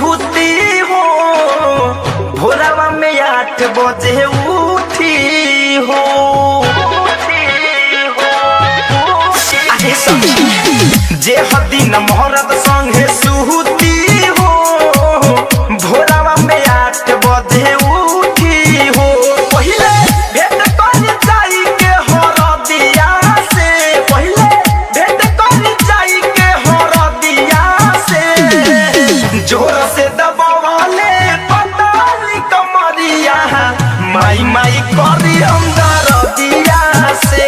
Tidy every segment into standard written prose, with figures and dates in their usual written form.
सुहती हो, भोरावा में 8 बजे उठी हो। अरे सखी, जे हदीन मोहरत संगे सुहती हो, भोरावा में 8 बजे उठी हो। पहिले भेंट कर जाई के हरदिया से, पहिले भेंट कर जाई के हरदिया से। जोर से दबावले पताली कमरिया, माई माई करी अंदर दिया से।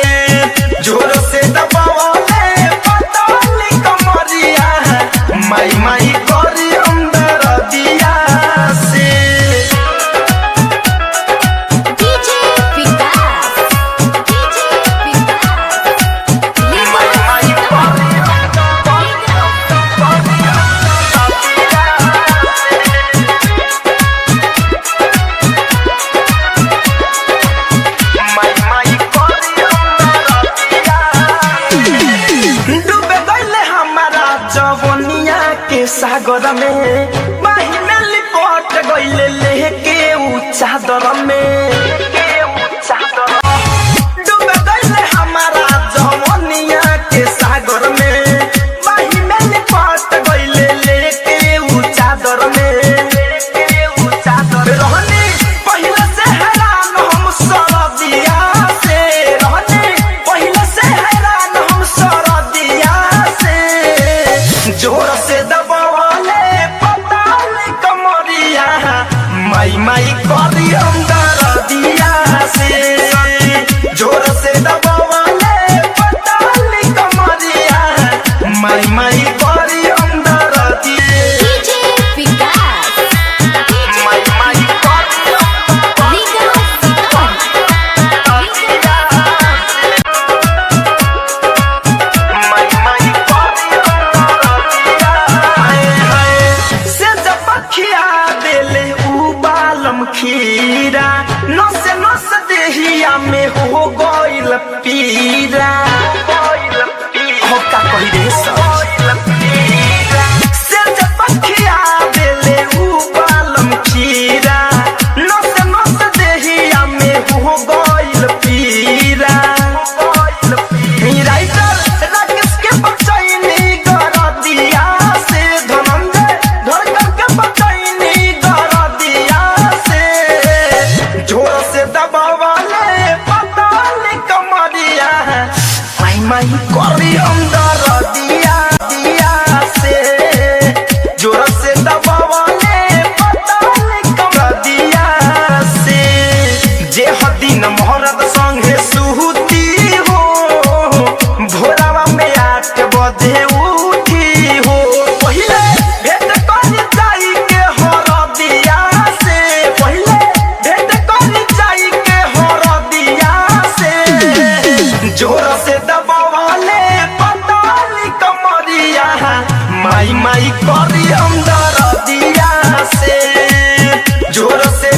जोर से दबावले पताली कमरिया, माई माई करी अंदर दिया से। DJ Vikas, DJ Vikas, माई माई करी माई माई करी अंदर दिया। डूबे गईले हमारा जवनिया के सागर में, माही में लिपट गईले लेके ऊ चादर में। डूबे गईले हमारा जवनिया के सागर में, माही में लिपट गईले लेके ऊ चादर में। रहनी पहिले से हैरान हम सरदिया से, रहनी पहिले से हैरान हम सरदिया से। जोर से दबावले पताली कमरिया, माई माई करी अंदर दिया से। जोर से दबावले पताली कमरिया, माई माई करी अंदर दिया। DJ Vikas, माई माई करी Liga Sitamarhi, माई माई करी अंदर हाय हाय। से जब खिया देले उ बालम खीरा, नस नस देहिया में हो गइल पीरा। हो का कही रे सर, से जब खिया देले उ बालम खीरा, नस नस देहिया में हो गइल पीरा। राइटर राकेश के बचैनी गरदिया से, धनंजय धड़कन के बचैनी गरदिया से। जोर से दबावले पताली कमरिया, माई माई करी अंदर दिया दिया से। जोर से दबावले पताली कमरिया से। जे हदीन मोहरत संगे सुहती हो, भोरावा में 8 बजे उठी हो। पहिले भेंट कर जाई के हरदिया से, पहिले भेंट कर जाई के हरदिया से। जोर से दबावले पताली कमरिया, माई माई करी अंदर दिया से। जोर से